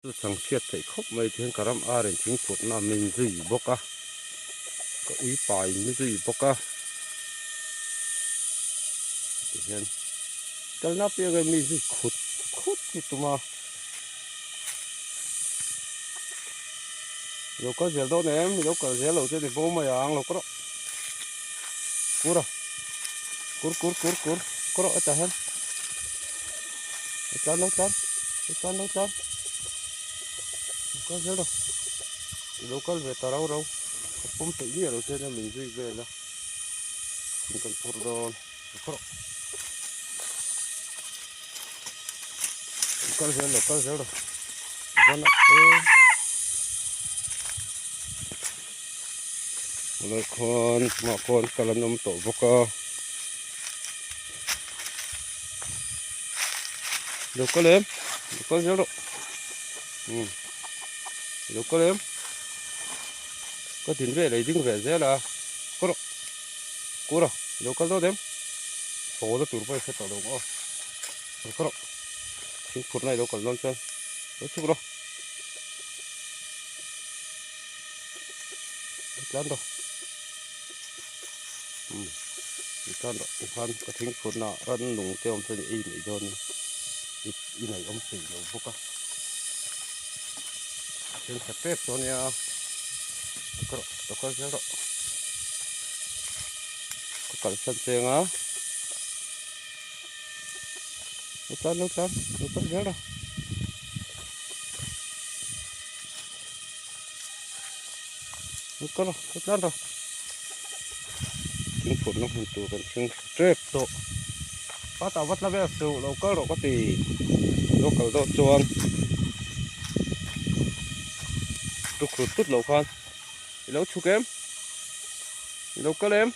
Chu chang chhiat theih khawp mai tihian ka ram ar in thing phurhna min zui bawk a, ka ui pa in mi zui bawk a tihian kalna pianga mi zui khut khut hi tum a. Lo kal zel dawn em? Lo kal zel lo chu ni bo mai ang lo kawr kur a kur kur kur kur kawr rawh hetah hian lo tlan lo tlan lo tlan lo tlan lo kal zel rawh lo kal ve ta rau rau ka pawm peih miah lo che nia min zui vel a thing kan phur dawn lo kawr rawh lo kal zel lo kal zel rawh zan ah te Helai khawn hmah khawn kal an awm tawh bawk a lo kal em lo kal zel rawh umm lo kal em ka din ve lei ding ve zel a kawr rawh kur a lo kal dawt em haw na tur pawh i hre tawh lo ang aw lo kal rawh thingphur na i lo kal dawn chuan lo chhuk rawh. Tlan rawh umm tlan rawh tikhan ka thingphurna ah rannung te awm chuan ei mai dawn a i ngaih awm thei lo bawk a then khat tep tawh ania ka rawh ka kal zel rawh ka kalsan cheng a lo tlan lo tlan lo kal zel rawh. Kal rawh ka tlan rawh thingphurhna hmun tur kan thleng tep tawh a tah vat la vel suh lo kal rawh ka ti lo kal deuh chuan tukhrut tut loh khan i lo chhuk em i lo kal em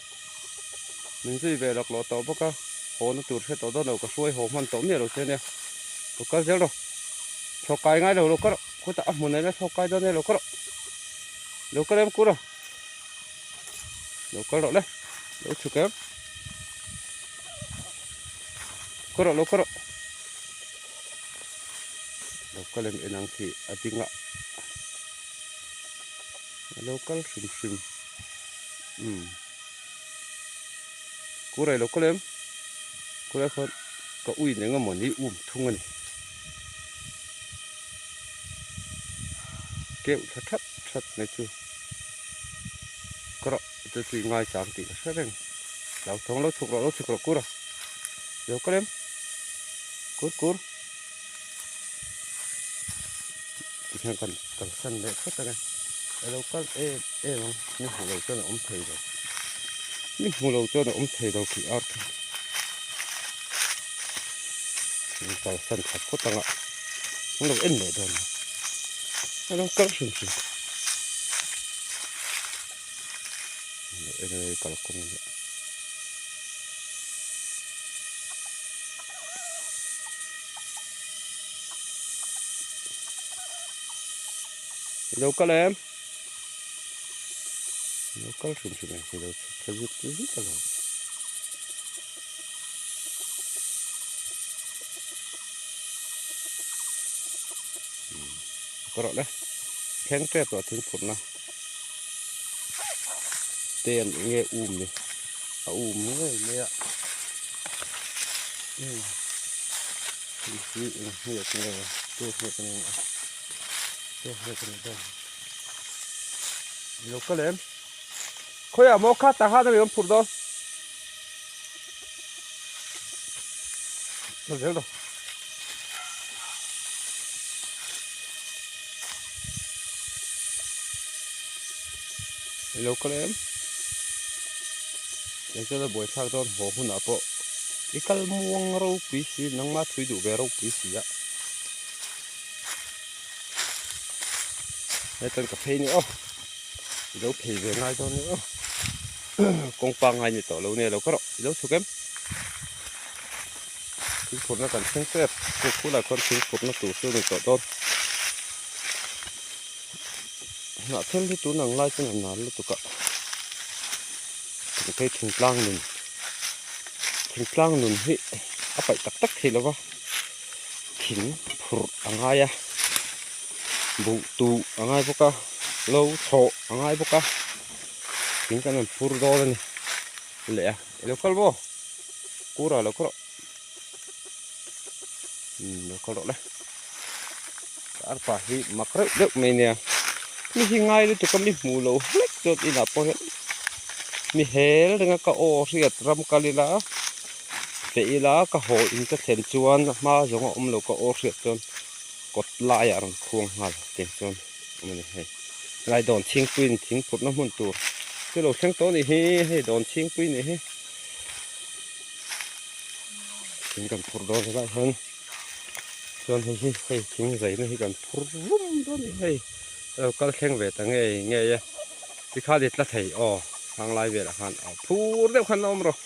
min zui ve lawk lawh tawh bawk a haw na tur hre tawh dawn lo ka hruai haw hman tawh miah lo che ania lo kal zel rawh chhawk kai ngai lo lo kal rawh. Khutah a hmun aina thlawk kai dawn e lo kal rawh lo kal em kur a lo kal rawh le lo chhuk em kal rawh lo kal rawh lo kal em en ang khi a ding a a lo kal hrim hrim umm kur a i lo kal em kur ah khuan ka ui eng emaw ni um thung a ni. Keuh tha that that mai chu ka rawh chu chu i ngaichang tih ka hre reng lo thawng lo chhuk rawh lo chhuk rawh kur a lo kal em kur kur tikhian kan kalsan leh phawt ang e a lo kal em em ang ni hmu lo chuan a awm thei lo ni hmu lo chuan a awm thei lo tih ar kha An kalsan khat phawt ang a, an lo en leh dawn a, a lo kal hrim hrim. An lo en a hei kalkawng a nia. I lo kal em? I lo kal hrim hrim em? I lo chhuk thla zut zut a lo. Ka rawh le thleng tep tawh thing phurhna te an eng nge um ni a um ngei mai a hei hi eng hniak nge te hniak a ni ang a te hniak a nih dawn lo kal em khawiah maw kha tah khan a mi awm phurh dawn. Zel rawh. Ilo kal em? Eng chuan a buaithlak dawn haw hunah pawh i kal muang ropui si nangma thui duh ve ropui si a. Hetan ka phei ni aw. Ilo phei ve ngai dawn ni aw. Kawng pangngai ni tawh lo nia lo ka rawh i lo chhuk em thingphurhna kan thleng tep kawng khulah khuan thingphurhna tur chu a ni tawh dawn hnah thel hi tun ang lai chuan a nal lutuk a kan phei thingtlang nun thingtlang nun hi a paih tak tak thei lo va thing phurh a ngai a. Buh tuh a ngai bawk a, lo chhawh a ngai bawk a, thing kan rawn phur dawn a ni leh a, i lo kal maw? Kura lo kal rawh, umm lo kal rawh le, ka arpa hi mak reuh deuh mai nia, mi hi ngai lutuk a mi hmuh loh hlek chuan inah pawh hian mi hel reng a ka aw hriat ram kal ila feh ila ka haw in ka thlen chuan a hma zawng a awm lo ka aw hriat chuan. Kawt laiah a rawn khuang nghal tiang chuan awm a ni hei. Helai dawn chhingpuiin thing phurhna hmun tur chu lo thleng tawh a nih hi, hei dawn chhingpui a nih hi. Thing kan phur dawn helai hian chuan hei hi hei thing zaina hi kan phur rum dawn a ni hei. A lo kal thleng ve ta ngei ngei e, tikhan i tla thei aw hang lai velah khan phur deuh khan a awm rawh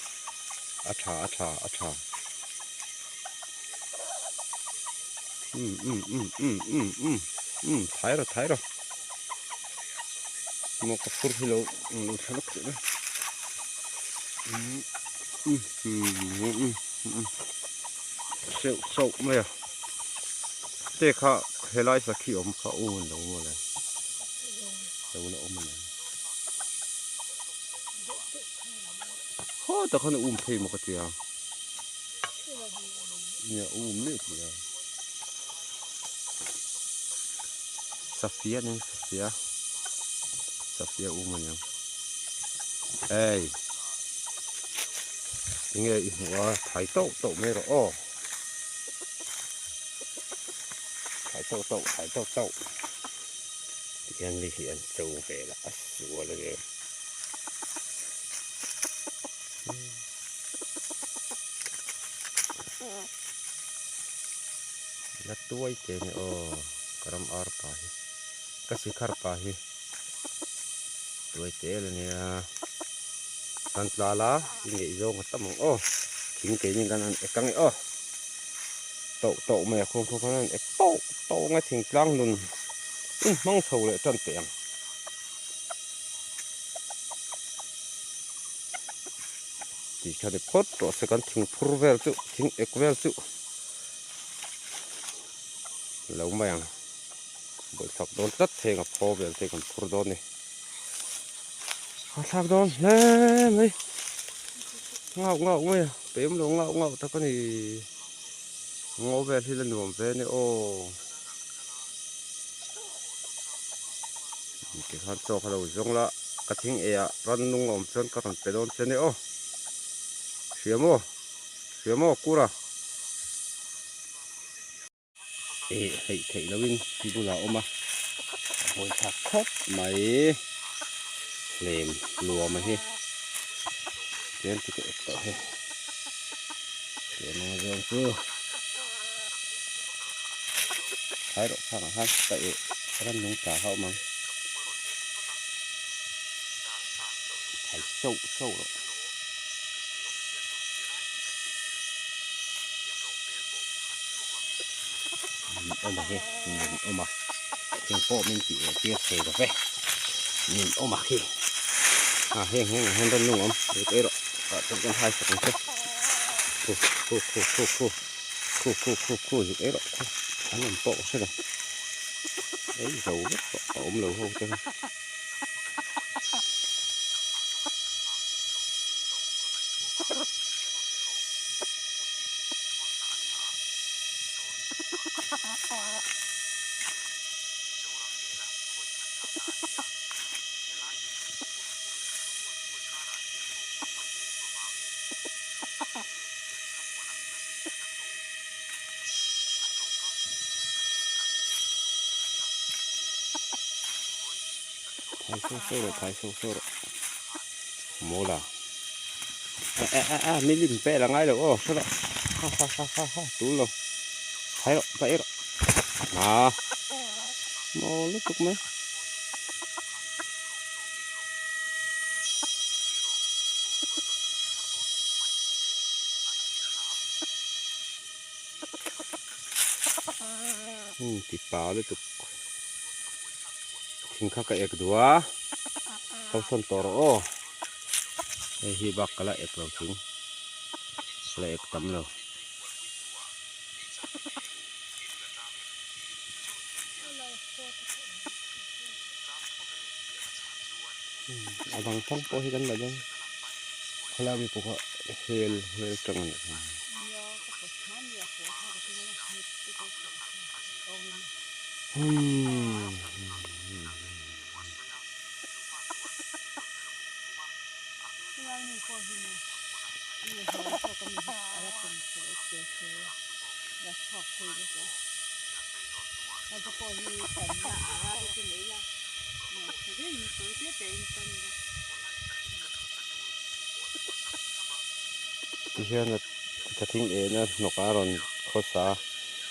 a tha a tha a tha. Um um um um um um um thai rawh thai rawh maw ka phur hi lo lo thla lawk teh mai um um um um seuh sauh mai a te kha helai sakhi awm kha u an lo maw le lo la awm a ni haw tak khan a um phei maw ka tia. Nia um leh tih a Safia nen Safia Safia um aniang hei tinge i hmuh a thai tauh tauh mai rawh aw thai tauh tauh thai tauh tauh tihian mi hi an cho vel a a sual a ni. La tuai te ni aw ka ram ar pa hi ka sikhar pa hi tuai te la nia chuan tlal a i ngeih zawng a tam ang aw thing keini kan han ek ang e aw tauh tauh mai a khuang khuang khan an ek tauh tauh ang e thingtlang nun in hmang chho leh tan teh ang. Tih kha ni phawt rawh se kan thing phur vel chu thing ek vel chu lo mai ang bawlhsak dawn tlat heng a phaw vel te kan phur dawn ni a thlak dawn hle mai ngauh ngauh mai a pem lo ngauh ngauh tak a ni ngaw vel hi la nuam ve a ni aw Tikhan chaw kha lo zawng la, ka thing ei ah rannung a awm chuan ka rawn pe dawn che nia aw. Hria maw? Hria maw Kura? Eh hleih theih loin bulah a awm a, a buai thlak khawp mai. Hlem nuam a hi. Tlem chu ka ek tawh he. Tlem anga zawng chu. Khai rawh khangah khan ka eh rannung tla kha awm ang. Thai sauh sauh rawh. Min awm a hi min awm a thing pawh min tih leh tir thei lo ve min awm a khi a heng heng ah hian rannung a awm zuk ei rawh ah chuan kan hai sak ang che khu khu khu khu khu. Khu khu khu khu zuk ei rawh khu an awm pawh ka hre lo ei zo vek tawh a awm lo ho te kha. Thai sâu sâu rawh thai sâu sâu rawh mawl a a a a a mi lim pek la ngai lo aw hre rawh ha ha ha ha ha tul lo thai rawh paih rawh a mawl lutuk mai. Heng ti pa lutuk thing kha ka ek duh a kal sawn tawh rawh aw hei hi bak ka la ek lo thing ka la ek tam lo. A dang thang pawh hi kan la dawn khawlai mi pawh kha hel hel tang a nih kha. Tihian ka thing ena hnawk a rawn khawsa a,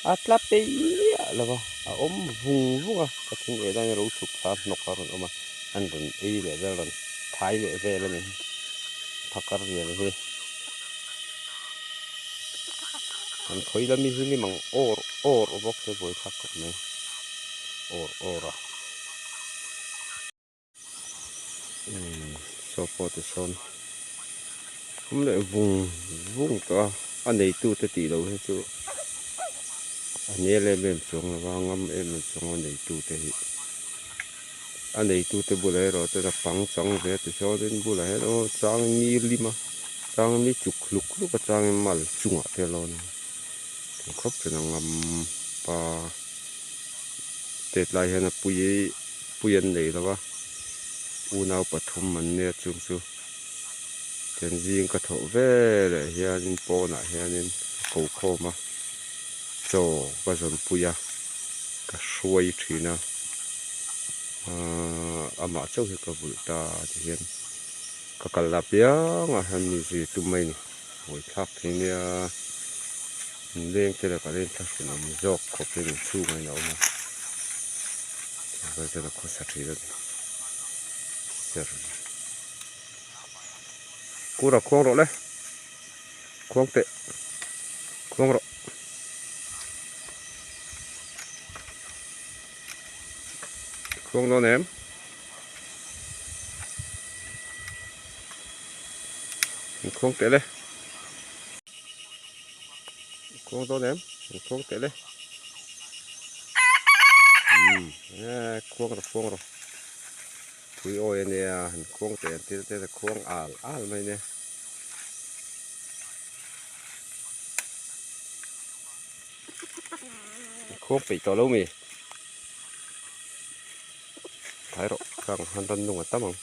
a tla peih miah lo va, a awm vung vung a, ka thing eh dan hi ro chhuk thla hnawk a rawn awm a, an rawn ei leh vel rawn thai leh vel a ni phakar lian hi. An khawi lami hi lim ang awr awr bawk se buaithlak khawp mai awr awr a. Umm saw pawh ti sawn awm leh vung vung tawh a a neitu te tih loh hi chu a nel em em chuang lo va ngam em em chuang a neitu te hi a neitu te bulah erawh chuan a pang chang ve a ti sawnin bulah hian aw changin mi lim a changin mi chuk hluk hluk a changin mal chungah te a lawn a khawp thin a ngam pa tet lai hian a pui pui an nei lo va unau pathum an nia chung chu tian zing ka thawh veleh hianin pawnah hianin ka ko khawm a chaw ka zawn pui a ka hruai thin a ahh amah chauh hi ka vulh ta tihian ka kal la piang ah hian mi zir tum mai a ni buaithlak thei nia in leng te lakah hian thlahrun awm zawk khawp hian inchhungah hian a awm a tiang chuan a khawsa thin a ni ser kura khuang rawh le khuang teh khuang rawh. Khuang dawn em? An khuang teh le. An khuang dawn em? An khuang teh le. Umm eh khuang rawh khuang rawh. Pui awi a nia an khuang teh an thil te khuang al al mai nia. Khuang peih tawh lo mi. Thai rawh khang han rannung a tam ang.